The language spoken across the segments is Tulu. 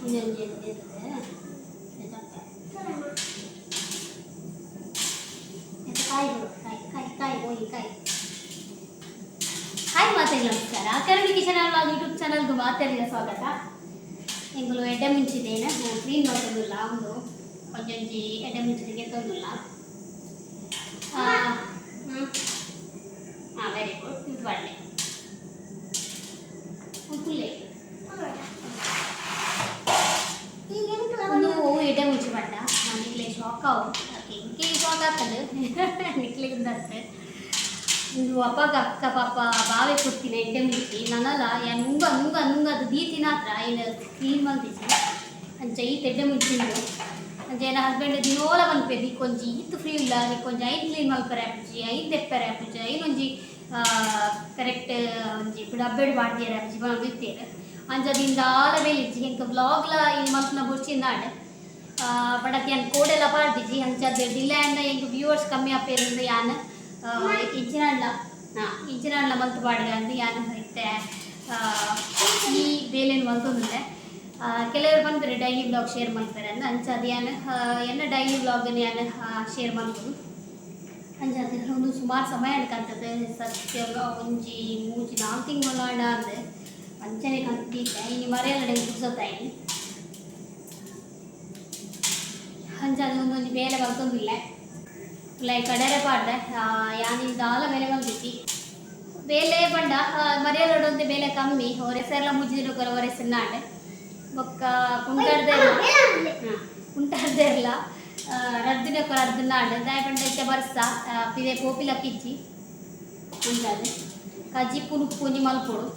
ಒಂಜೊಂಜಿ ಕಾಯಿ ಕಾಯಿ ಕಾಯಿ ಕಾಯಿ ಹೋಗಿ ಕಾಯಿ. ಹಾಯ್ ಮಾತೆಲ್ಲ ನಮಸ್ಕಾರ. ಕರುಣಿ ಕಿಶನ್ ವ್ಲಾಗ್ ಯೂಟ್ಯೂಬ್ ಚಾನಲ್ಗೆ ಮಾತೆಲ್ಲ ಸ್ವಾಗತ. ಎಂಕುಲು ಎಡ್ಡೆ ಮುಂಚಿದೇನೆ ಕ್ಲೀನ್ ಮಾಡ್ತೊಂದುಲ್ಲ, ಒಂದು ಒಂಜೊಂಜಿ ಎಡ್ಡೆ ಮುಂಚಿದಿಗೆ ತೊಂದುಲ್ಲ. ಹಾಂ ಹಾಂ, ವೆರಿ ಗುಡ್. ಇದು ಮಾಡಲಿ ಫುಲ್ಲೇ. ಒಂದು ಎಡ್ಡೆ ಮುಂಚೆ ಪಂಡ ನಿಕ್ಲೆ ಶಾಕ್ ಆವು, ಎಂಕೆ ಶಾಕ್ ಆಗ್ತದೆ ನಿಕ್ಲೆಗ್ ಅಷ್ಟೇ. ಒಂದು ಅಪ್ಪಗ ಅಕ್ಕ ಪಾಪ ಬಾವೆ ಕೊಡ್ತೀನಿ ಎಡ್ಡೆ ಮುಂಚಿ ನನಲ ಯಾನ್ ನುಂಗ ನುಂಗ ನುಂಗ ಅದು ದೀತಿನ ಹತ್ರ ಏನು ಕ್ಲೀನ್ ಮಲ್ತಿಜಿ. ಅಂಚ ಈತ್ ಎಡ್ಡೆ ಮುಂಚಿಂದು. ಅಂಚ ಎನ್ನ ಹಸ್ಬೆಂಡ್ ದಿನೋಲ ಪನ್ಪೆರ್, ನಿಕ್ಕೊಂಜಿ ಈತ್ ಫ್ರೀ ಇಲ್ಲ, ನಿಕ್ಕೊಂಜಿ ಐನ್ ಕ್ಲೀನ್ ಮಲ್ಪರೆ ಆಪುಜಿ, ಐನ್ ದೆಪ್ಪರೆ ಆಪುಜಿ, ಐನೊಂಜಿ ಕರೆಕ್ಟ್ ಒಂಜಿ ಡಬ್ಬೆಡ್ ಪಾಡ್ದಿಯರೆ ಆಪುಜಿ ಪನೊಂದು ಇತ್ತೆರ್. ಅಂಚ ದಾಲ ಬೇಲೆ ಇಜ್ಜಿ ಎಂಕ್ ವ್ಲಾಗ್ಲ ಇನಿ ಮಲ್ಪುನ ಬೊರ್ಚಿಂದಾಂಡ್. ಬಟ್ ಯಾನ್ ಕೋಡೆಲ ಪಾಡ್ದಿಜಿ. ಅಂಚಾದ್ ಡಿಲೇ ಆಂಡ ಎಂಕ್ ವ್ಯೂವರ್ಸ್ ಕಮ್ಮಿ ಆಪೆರ್. ಯಾನ್ ಇಂಚಿನಾಂಡ್ಲ ಹಾಂ ಇಂಚಿನಾಂಡ್ಲ ಮಲ್ತ್ ಪಾಡ್ಗ ಅಂದ್ ಯಾನ್ ಇತ್ತೆ ಈ ಬೇಲೆನ್ ಮಲ್ತೊಂದುಲ್ಲೆ. ಕೆಲವರು ಪನ್ಪೆರ್ ಡೈಲಿ ವ್ಲಾಗ್ ಶೇರ್ ಮಲ್ಪೆರೆ ಅಂದ್. ಅಂಚಾದ್ ಯಾನ್ ಎನ್ನ ಡೈಲಿ ವ್ಲಾಗ್ ಯಾನ್ ಶೇರ್ ಮಲ್ಪುನು. ಅಂಚಾದ್ ಉಂದು ಸುಮಾರು ಸಮಯ ಆಂಡ್ ಸತ್ಯ. ಒಂಜಿ ಮೂಜಿ ನಾಲ್ ತಿಂಗಳು ಆಂಡ ಅಂದ್ ಅಂಚನೆ ಕಂತ್ ದೀತೆ. ಇನಿ ಮರೆಯಲಡೆ ಪುರ್ಸೊತ್ತಾಯಿನಿ. ಅಂಚಾದ್ ಒಂದೊಂಜಿ ಬೇಲೆ ಮಲ್ತೊಂದುಲ್ಲೆ. ಲೈಕ್ ಕಡೆರೆ ಪಾಡ್ದೆ ಯಾನ್ ಇನಿ ದಾಲ ಬೇಲೆ ಮಲ್ತಿಜಿ. ಬೇಲೆ ಪಂಡ ಮರಿಯಲಡ್ ಬೇಲೆ ಕಮ್ಮಿ. ಒರೆಸರ್ಲ ಮೂಜಿ ದಿನಕ್ಕೊರ ಒರೆಸೆರ್ನಾಂಡ್. ಬೊಕ್ಕ ಕುಂಟಾಡ್ದೆರ್ಲ ಕುಂಟಾಡ್ದೆರ್ಲ ರಡ್ಡ್ ದಿನಕ್ಕೊರ ಅರ್ಧನಾಂಡ್. ದಾಯೆ ಪಂಡ ಇತ್ತೆ ಬರ್ಸ, ಪಿದೆ ಪೋಪಿಲಕ್ಕ ಇಜ್ಜಿ. ಅಂಚಾದ್ ಕಜಿಪು ನುಪ್ಪು ಒಂಜಿ ಮಲ್ಪೊಡು.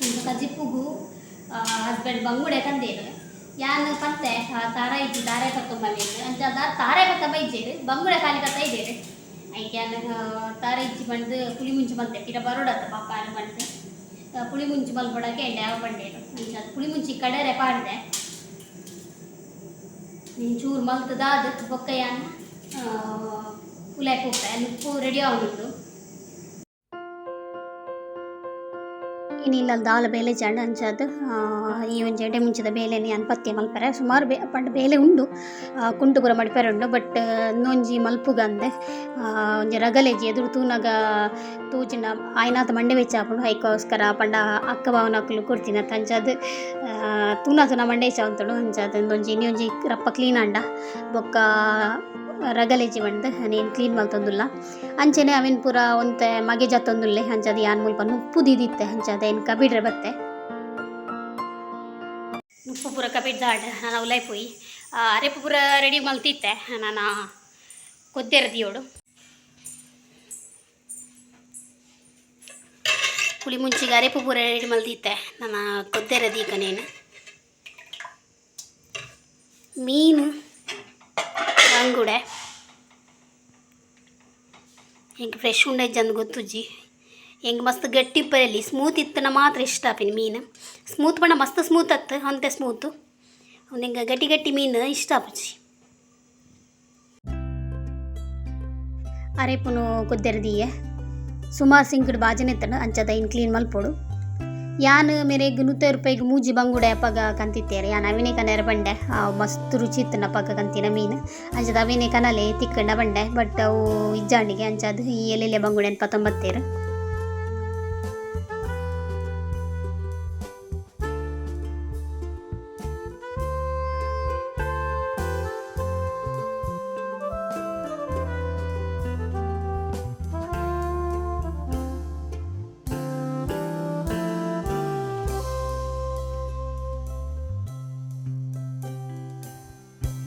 ಅಂಚ ಕಜಿಪುಗು ಹಸ್ಬೆಂಡ್ ಬಂಗುಡೆ ಕಂದೇರ್. ಯಾನ್ ಪಂತೆ ತಾರಾಯಿ ಇಜ್ಜಿ, ತಾರಾಯಿ ಪತ್ತೊಂಬಲ್ಲೆಂದ್. ಅಂಚ ತಾರಾಯಿ ಪತ್ತ ಬೈಜೆರ್, ಬಂಗುಡೆ ಖಾಲಿ ಕತ್ತ ಇದ್ದೇರು. ಐಕ್ ಯಾನ್ ತಾರಾಯಿ ಇಜ್ಜಿ ಪಂಡ್ದ್ ಪುಳಿ ಮುಂಚಿ ಮಲ್ತೆ. ಪಿರ ಬರೋಡತ್ತ ಪಾಪ ಆರ್ ಪಂಡ್ದ್ ಪುಳಿ ಮುಂಚಿ ಮಲ್ಪೊಡಕ್ಕೆ ಎಡ್ಡೆ ಅವು ಪಂಡೇರು. ಅಂಚ ಪುಳಿ ಮುಂಚಿ ಕಡೆರೆ ಪಾಡ್ದೆ. ನೀನು ಚೂರು ಮಲ್ತದಾದ್ ಬೊಕ್ಕ ಯಾನ್ ಉಲಾಯಿ ಪೋಪೆ. ನುಪ್ಪು ರೆಡಿ ಆವೊಂದುಂಡು. ಇನಿ ಇಲ್ಲಲ್ ದಾಲ ಬೇಲೆ ಇಜ್ಜಾಂಡ್. ಅಂಚಾದ್ ಈ ಒಂಜಿ ಎಡ್ಡೆ ಮುಂಚಿದ ಬೇಲೆನ್ ಯಾನ್ ಪತ್ಯೆ ಮಲ್ಪರೆ. ಸುಮಾರು ಬೇ ಪಂಡ ಬೇಲೆ ಉಂಡು, ಕುಂಟು ಪೂರ ಮಡಿಪೆರೆ ಉಂಡು. ಬಟ್ ಇಂದೊಂಜಿ ಮಲ್ಪುಗಂದೆ ಒಂಜಿ ರಗಲೆಜಿ ಎದುರು ತೂನಗ ತೋಜಿಂಡ ಆಯ್ನಾತ್ ಮಂಡೆ ಬೆಚ್ಚ ಆಪುಂಡು. ಐಕೋಸ್ಕರ ಪಂಡ ಅಕ್ಕ ಭಾವನಕುಲು ಕೊರ್ತಿನತ. ಅಂಚಾದ್ ತೂನ ತೂನ ಮಂಡೆ ಬೆಚ್ಚ ಆವೊಂತುಂಡು. ಅಂಚಾದ್ ಇಂದೊಂಜಿ ಇನಿ ಒಂಜಿ ರಪ್ಪ ಕ್ಲೀನ್ ಆಂಡ ಬೊಕ್ಕ ರಗಲೆಜಿ ಪಂದ್ ನೇನ್ ಕ್ಲೀನ್ ಮಲ್ತೊಂದುಲ್ಲ. ಅಂಚನೆ ಅವೆನ್ ಪೂರ ಒಂತೆ ಮಗೆ ಜತ್ತೊಂದುಲ್ಲೆ. ಅಂಚಾದ್ ಯಾನ್ ಮುಲ್ಪ ನುಪ್ಪು ದೀದಿತ್ತೆ. ಅಂಚಾದ್ ಐನ್ ಕಬಿಡ್ರೆ ಬತ್ತೆ. ನುಪ್ಪು ಪೂರ ಕಬಿಡ್ದಾಡ್ ನನ ಉಲಾಯಿ ಪೋಯಿ ಅರೆಪು ಪೂರ ರೆಡಿ ಮಲ್ತಿತ್ತೆ. ನನ ಕೊದ್ದೆರ ದಿಯೋಡು. ಪುಳಿ ಮುಂಚಿಗೆ ಅರೆಪು ಪೂರ ರೆಡಿ ಮಲ್ತಿತ್ತೆ. ನನ ಕೊದ್ದೆರ ದೀಕ ನೇನು ಮೀನು ಬಂಗುಡೆ ಎಂಕ್ ಫ್ರೆಶ್ ಉಂಡ ಇಜ್ಜಂದ್ ಗೊತ್ತುಜ್ಜಿ. ಎಂಕ್ ಮಸ್ತ್ ಗಟ್ಟಿ ಇಪ್ಪರೆಲ್ಲಿ, ಸ್ಮೂತ್ ಇತ್ತನ ಮಾತ್ರ ಇಷ್ಟ ಆಪಿನಿ ಮೀನು. ಸ್ಮೂತ್ ಪಂಡ ಮಸ್ತ್ ಸ್ಮೂತ್ ಅತ್ತ್, ಒಂತೆ ಸ್ಮೂತ್. ಎಂಕ್ ಗಟ್ಟಿ ಗಟ್ಟಿ ಮೀನು ಇಷ್ಟ ಆಪುಜಿ. ಅರೆಪುನು ಕೊದ್ದೆರ ದೀಯೆ. ಸುಮಾರು ಸಿಂಕ್ಡ್ ಬಾಜನೆ ಇತ್ತಂಡ. ಅಂಚಾದ್ ಐನ್ ಕ್ಲೀನ್ ಮಲ್ಪೊಡು. ಯಾನ್ ಮೇರೆಗ್ 150 ರೂಪಾಯಿಗ್ ಮೂಜಿ ಬಂಗುಡೆ ಅಪಗ ಕಂತಿತ್ತೇರು. ಯಾನ್ ಅವಿನೆ ಕನೆರೆ ಪಂಡೆ. ಮಸ್ತ್ ರುಚಿ ಇತ್ತುಂಡು ಅಪಗ ಕಂತಿನ ಮೀನು. ಅಂಚಾದ್ ಅವಿನೆ ಕನಲೆ ತಿಕ್ಕಂಡ ಪಂಡೆ. ಬಟ್ ಅವು ಇಜ್ಜಾಂಡಿಗೆ. ಅಂಚಾದ್ ಈ ಎಲ್ಲೆಲ್ಲೆ ಬಂಗುಡೆನ್ ಪತ್ತೊಂಬತ್ತೇರು.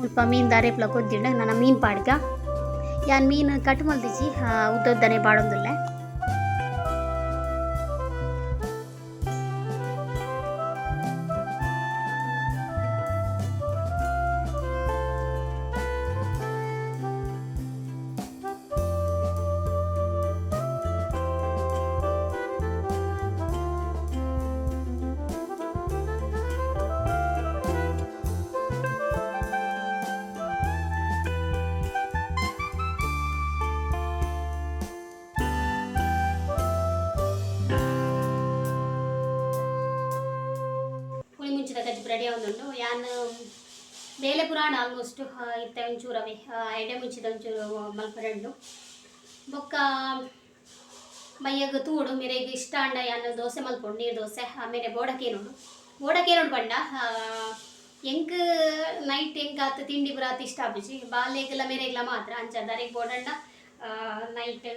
ಮುಲ್ಪ ಮೀನ್ ಅರೆಪ್ಲ ಕೊದ್ದಿಂಡ. ನನ ಮೀನ್ ಪಾಡ್ಗ. ಯಾನ್ ಮೀನ್ ಕಟ್ ಮಲ್ದಿಜಿ, ಉದ್ದ ಉದ್ದನೆ ಪಾಡೊಂದುಲ್ಲೆ. ರೆಡಿ ಆವೊಂದುಂಡು. ಯಾನ್ ಬೇಲೆ ಪುರಾಣ ಆಲ್ಮೋಸ್ಟ್. ಇತ್ತೆ ಒಂಚೂರು ಅವೇ ಎಡೆ ಮುಂಚಿದ ಒಂಚೂರು ಮಲ್ಪರೆಂಡು. ಬೊಕ್ಕ ಬಯ್ಯಗ್ ತೂಡು, ಮೆರೆಗ್ ಇಷ್ಟ ಅಂಡ ಯಾನ್ ದೋಸೆ ಮಲ್ಪೊಡು, ನೀರು ದೋಸೆ. ಆಮೇಲೆ ಬೋಡಕೇನುಂಡು, ಬೋಡಕೇನುಂಡು ಪಂಡ ಎಂಕ್ ನೈಟ್ ಎಂಕ್ ಆತ್ ತಿಂಡಿ ಪೂರ ಆತ್ ಇಷ್ಟ ಆಪುಜಿ. ಬಾಲೆಗ್ಲ ಮೇರೆಗ್ಲ ಮಾತ್ರ. ಅಂಚ ದರೆಗ್ ಬೋಡಂಡ ನೈಟ್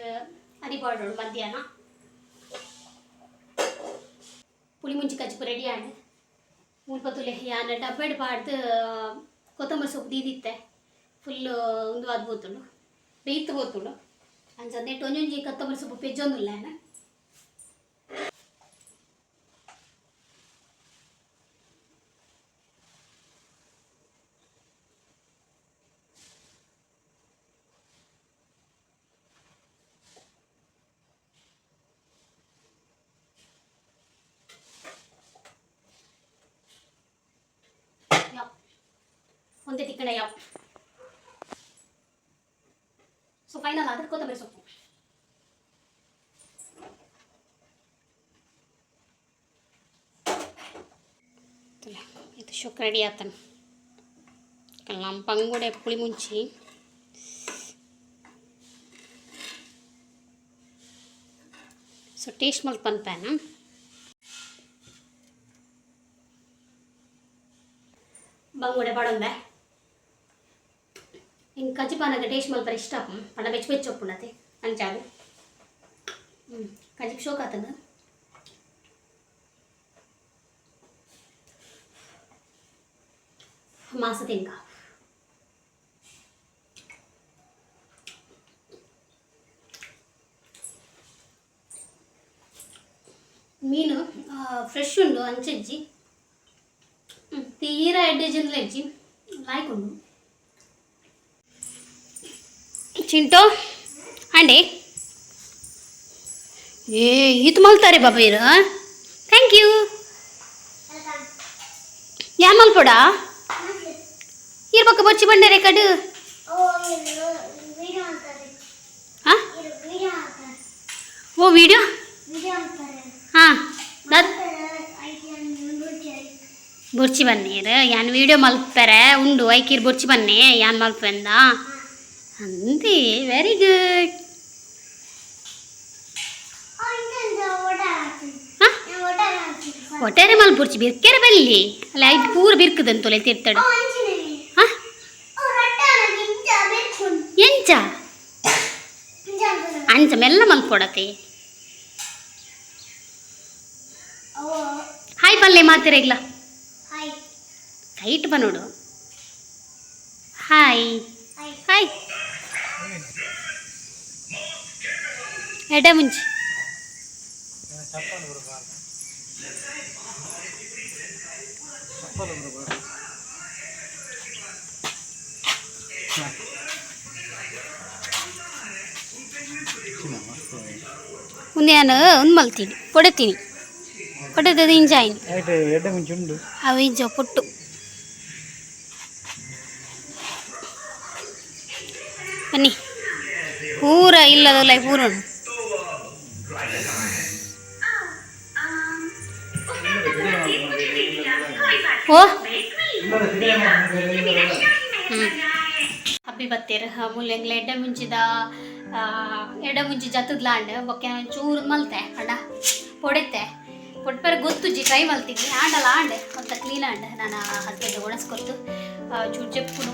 ಅರಿ ಪಾಡೋಡು. ಮಧ್ಯಾಹ್ನ ಪುಳಿ ಮುಂಚಿ ಕಜ್ಪು ರೆಡಿ ಆಂಡ್. ಮುಲ್ಪ ತುಲೆ, ಯಾನ್ ಡಬ್ಬೆಡ್ ಪಾಡ್ದು ಕೊತ್ತಂಬರಿ ಸೊಪ್ಪು ದೀದಿತ್ತೆ. ಫುಲ್ ಉಂದು ಆದ್ ಪೋತುಂಡು, ಬೇಯ್ತು ಪೋತುಂಡು. ಅಂಚ ನೆಟ್ ಒಂಜೊಂಜಿ ಕೊತ್ತಂಬರಿ ಸೊಪ್ಪು ಪೆಜ್ಜೊಂದುಲ್ಲ ಯಾನ್. ಯಾವ್ ಒಂದೇ ತಿಕ್ಕಣ ಯಾವ್. ಸೊ ಫೈನಲ್ ಆದ್ರೆ ಕೊತ್ತಂಬರಿ ಸೊಪ್ಪು. ಇದು ಶೊಕ್ ರೆಡಿ ಆತನ. ಬಂಗುಡೆ ಪುಳಿ ಮುಂಚಿ. ಸೊ ಟೇಸ್ಟ್ ಮಲ್ಪನ್ಪೇನ. ಬಂಗುಡೆ ಪಾಡೊಂದೆ. ಇಂಕ್ ಕಜಿಪಾನಗ ಟೇಸ್ಟ್ ಮಲ್ಪರೆ ಇಷ್ಟ ಆಪುಂಡು. ಪಂಡ ಬೆಚ್ಚ ಬೆಚ್ಚ ಉಪ್ಪುಂಡತೆ, ಅಂಚಾದ್. ಕಜಿಪ್ ಶೋಕ್ ಆತಂದು. ಮಾಸ ತಿಂಕ. ಮೀನು ಫ್ರೆಶ್ ಉಂಡು, ಅಂಚೆಜ್ಜಿ ತೀರಾ ಎಡ್ಡೆ ಜಿಂದ್ಲೆಜ್ಜಿ, ಲಾಯ್ಕ್ ಉಂಡು. ಚಿಂಟು ಅಂಡೆ ಏ ಈತ್ ಮಲ್ತಾರೆ ಬಾಬಾ ಇರು. Thank you. ಯಾನ್ ಮಲ್ಪೊಡಾ? ಈರ್ ಪಕ್ಕ ಬೊಚ್ಚಿ ಬಂಡೆ ಕಡು. ಹಾಂ, ಓ ವಿಡಿಯೋ. ಹಾಂ, ಬೊರ್ಚಿ ಬನ್ನೀರ್ ಯಾನ್ ವಿಡಿಯೋ ಮಲ್ಪೆರೆ ಉಂಡು. ಐಕೀರ್ ಬೊರ್ಚಿ ಬನ್ನಿ, ಯಾನ್ ಮಲ್ಪೆಂದ ಅಂದೆ. Very good. ಒಟ್ಟಾರೆ ಮಲ್ಪೊರ್ಚಿ, ಬಿರ್ಕೆರೆ ಬಲ್ಲಿ ಅಲ್ಲ, ಐಟ್ ಪೂರ ಬಿರ್ಕದಂತೊಲೆ ತಿರ್ತಡು. ಹಾಂ, ಎಂಚ ಅಂಚ ಮೆಲ್ಲ ಮಲ್ಪೊಡತೆ. ಹಾಯ್ ಪಲ್ಲೆ ಮಾತಿರೆಗ್ಲ. ಟೈಟ್ ಬನ್ನೋಡು. Hi hi. ಎಡೆ ಮುಂಚಿ. ಮುಂದೆ ನಾನು ಒಂದು ಮಲ್ತೀನಿ, ಕೊಡ್ತೀನಿ, ಕೊಟ್ಟದ ಇಂಜಾಯಿನಿ. ಎಡ್ಡೆ ಮುಂಚೆ ಉಂಡು. ಅವು ಇಂಜ ಪೊಟ್ಟು. ಬನ್ನಿ, ಪೂರ ಇಲ್ಲದಲ್ಲ, ಪೂರ ಉಂಡು. ಓ ಹಬ್ಬಿ ಬತ್ತೀರ್ ಮೂಲ ಎಂಗ್ಲ ಎಡ್ಡೆ ಮುಂಚಿದ ಎಡ್ಡೆ ಮುಂಚಿ ಜತ್ತದ್ಲಾಂಡ್. ಬೊಕ್ಕೆ ಚೂರು ಮಲ್ತೆ ಅಣ್ಣ, ಪೊಡೆತ್ತೆ ಪೊಟ್ಪೆರೆ ಗೊತ್ತುಜ್ಜಿ. ಟ್ರೈ ಮಲ್ತೀನಿ ಆಂಡಲ ಆಂಡ್ ಒಂತ ಕ್ಲೀನ್ ಆಂಡ್. ನಾನು ಹಸ್ಬೆಂಡ್ ಒಣಸ್ಕೊತ್ತು ಚೂರು ಚೆಪ್ಪುನು.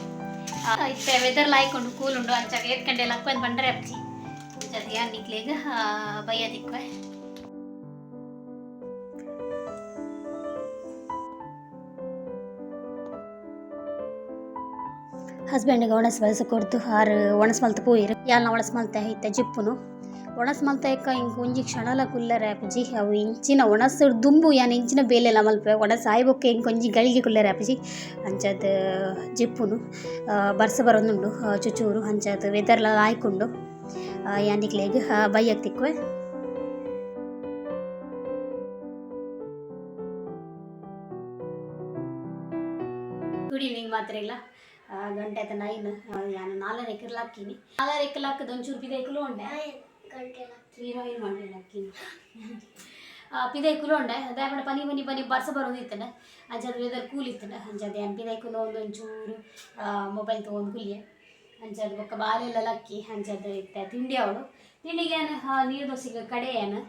ಇತ್ತೆ ವೆದರ್ ಲಾಯ್ಕೊಂಡು ಕೂಲ್ ಉಂಡು. ಅಂಚ ಏತ್ ಗಂಟೆ ಲಕ್ಕೊಂದು ಬಂಡ್ರೆ ಅಪ್ಚಿ. ಅಂಚ ನಿಕ್ಲೆಗ್ ಬಯ್ಯ ದಿಕ್ವೆ. ಹಸ್ಬೆಂಡ್ಗೆ ಒಣಸ್ ಬಲಸ ಕೊಡ್ತು ಆರು ಒಣಸ್ ಮಲ್ತ ಪೋಯಿರು. ಯಾಲ್ನ ಒಣಸ್ ಮಲ್ತೆ. ಇತ್ತೆ ಜಿಪ್ಪುನು ಒಣಸ್ ಮಲ್ತ ಎಕ್ಕ ಇಂಕ್ ಒಂಜಿ ಕ್ಷಣಲ ಕುಲ್ಲರೆ ಆಪುಜಿ. ಅವು ಇಂಚಿನ ಒಣಸ್ ದುಂಬು ಯಾನ್ ಇಂಚಿನ ಬೇಲೆಲ ಮಲ್ಪೆ. ಒಣಸ್ ಆಯಿ ಬೊಕ್ಕ ಇಂಕ್ ಒಂಜಿ ಗಳಿಗೆ ಕುಲ್ಲರೆ ಆಪುಜಿ. ಅಂಚಾದ್ ಜಿಪ್ಪುನು. ಬರ್ಸ ಬರೊಂದುಂಡು ಚುಚೂರು. ಅಂಚಾದ್ ವೆದರ್ಲ ಲಾಯ್ಕುಂಡು. ಯಾನ್ ನಿಕ್ಲೆಗ್ ಬಯ್ಯಗ್ ತಿಕ್ಕುವೆ. Good evening ಮಾತ್ರೆಗ್ಲ. ಗಂಟೆ ಆಯ್ತ 9. ಯಾನ್ ನಾಲರೆ ಕಿರ್ಲಾಕಿನಿ. ನಾಲರೆ ಲಾಕದ ಒಂಚೂರು ಪಿದೈಕುಲು ಉಂಡೆ. ಹೀರೋಯಿನ್ ಮಾಡಲಿಲ್ಲ. ಪಿದೈ ಕುಲೊಂಡೆ ದಾಯೆ ಪನಿ ಪನಿ ಪನಿ ಬರ್ಸ ಬರೋದಿತ್ತಂಡ ಅಂಚಾದ ವೆದರ್ ಕೂಲ್ ಇತ್ತಂಡ ಅಂಚಾದ ಯಾನ್ ಪಿದೈ ಕುಲೊಂದು ಒಂಚೂರು ಮೊಬೈಲ್ ತೊಗೊಂಡು ಕುಲಿಯೆ. ಅಂಚಾದ ಬೊಕ್ಕ ಬಾಲೆಲ್ಲ ಲಕ್ಕಿ ಅಂಚಾದ ಇತ್ತೆ ತಿಂಡಿ ಅವಳು ತಿಂಡಿಗೆ ಯಾನ್ ನೀರು ದೋಸೆಗೆ ಕಡೆ ಯಾನ್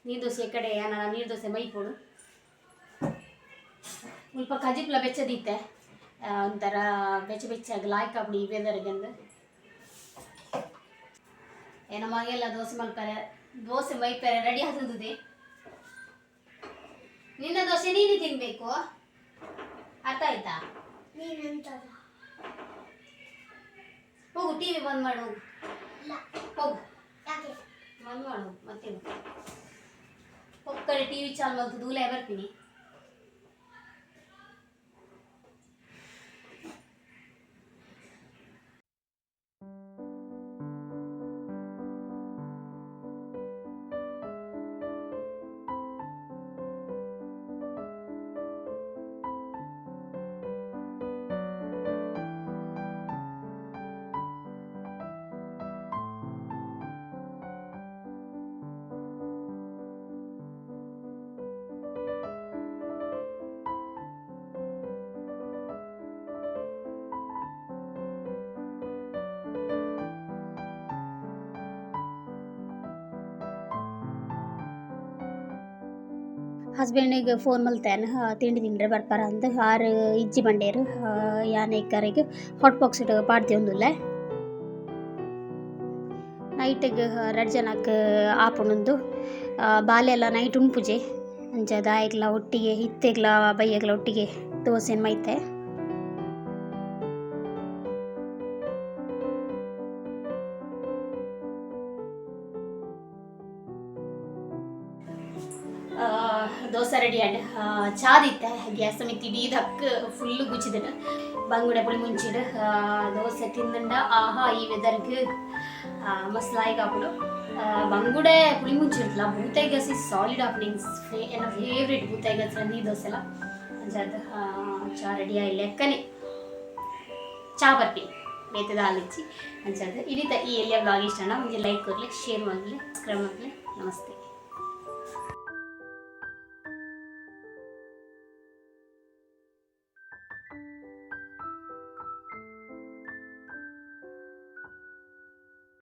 ನೀರು ದೋಸೆ ಕಡೆ ಯಾನ ನೀರು ದೋಸೆ ಮೈಪೋಡು. ಮುಲ್ಪ ಕಜಿಪ್ಲ ಬೆಚ್ಚದಿತ್ತೆ ಒಂಥರ ಬೆಚ್ಚ ಬೆಚ್ಚಾಗ ಲಾಯ್ಕ್ ಆಪುಂಡು ಈ ವೆದರ್ಗೆ. ಏನೋ ಮಗೆಲ್ಲ ದೋಸೆ ಮಲ್ಪರೆ ದೋಸೆ ಮೈಪರೆ ರೆಡಿ ಆತದೆ. ನಿನ್ನ ದೋಸೆ ನೀನು ತಿನ್ಬೇಕು, ಅರ್ಥ ಆಯ್ತಾ? ಹೋಗು, ಟಿವಿ ಬಂದ್ ಮಾಡು, ಹೋಗು ಹೋಗು ಬಂದ್ ಮಾಡು. ಮತ್ತೇನು ಒಕ್ಕಡೆ ಟಿವಿ ಚಾಲು ಮಲ್ತು ದೂಲೆ ಬರ್ತೀನಿ. ಹಸ್ಬೆಂಡಿಗೆ ಫೋನ್ ಮಲ್ತೇನೆ ತಿಂಡಿ ತಿಂಡ್ರೆ ಬರ್ಪಾರ ಅಂದ್. ಆರು ಇಜ್ಜಿ ಬಂಡೇರು ಯಾನ್ ಕರೆಗ್ ಹಾಟ್ ಬಾಕ್ಸ್ ಪಾಡ್ದಿ. ನೈಟಿಗೆ ರಡ್ಡ್ ಜನಕ್ಕೆ ಆಪುಂಡು. ಬಾಲೆ ಎಲ್ಲ ನೈಟ್ ಉಣ್ಪುಜೆ ಅಂಚ ದಾಯೆಗ್ಲ ಒಟ್ಟಿಗೆ ಇತ್ತೆಗ್ಲ ಬಯ್ಯಗ್ಲ ಒಟ್ಟಿಗೆ ದೋಸೆನ್ ಮೈತೆ. ದೋಸೆ ರೆಡಿ ಆಂಡ್. ಚಾದಿತ್ತೆ ಗ್ಯಾಸ್ ಮಿತ್ತ್ ಇಡೀ ದಕ್ ಫುಲ್ ಗುಚ್ಚಿದನು ಬಂಗುಡೆ ಪುಳಿ ಮುಂಚಿಡು ದೋಸೆ ತಿಂದಂಡ. ಆಹಾ, ಈ ವೆದರ್ಗ್ ಮಸ್ತ್ ಲಾಯ್ಕ್ ಆಪುಂಡು. ಬಂಗುಡೆ ಪುಳಿ ಮುಂಚಿರ್ತಲ್ಲ ಬೂತಾಯಿ ಗಸಿ ಸಾಲಿಡ್ ಆಪುಂಡು. ಎನ್ನ ಫೇವ್ರೇಟ್ ಬೂತಾಯಿ ಗಸ ನೀರು ದೋಸೆಲ. ಅಂಚಾದ್ ಚಾ ರೆಡಿ ಆಯಿ ಲೆಕ್ಕನೆ ಚಾ ಬರ್ಪಿ ಬೇತೆ ದಾಲಿಚ್ಚಿ. ಅಂಚಾದ್ ಇಡೀತ ಈ ಎಲ್ಲಿಯ ಬ್ಲಾಗ್ ಇಷ್ಟ ಒಂಜಿ ಲೈಕ್ ಕೊರ್ಲೆ, ಶೇರ್ ಮಲ್ಪುಲೆ, ಸಬ್ಸ್ಕ್ರೈಬ್ ಮಲ್ಪುಲೆ. ನಮಸ್ತೆ.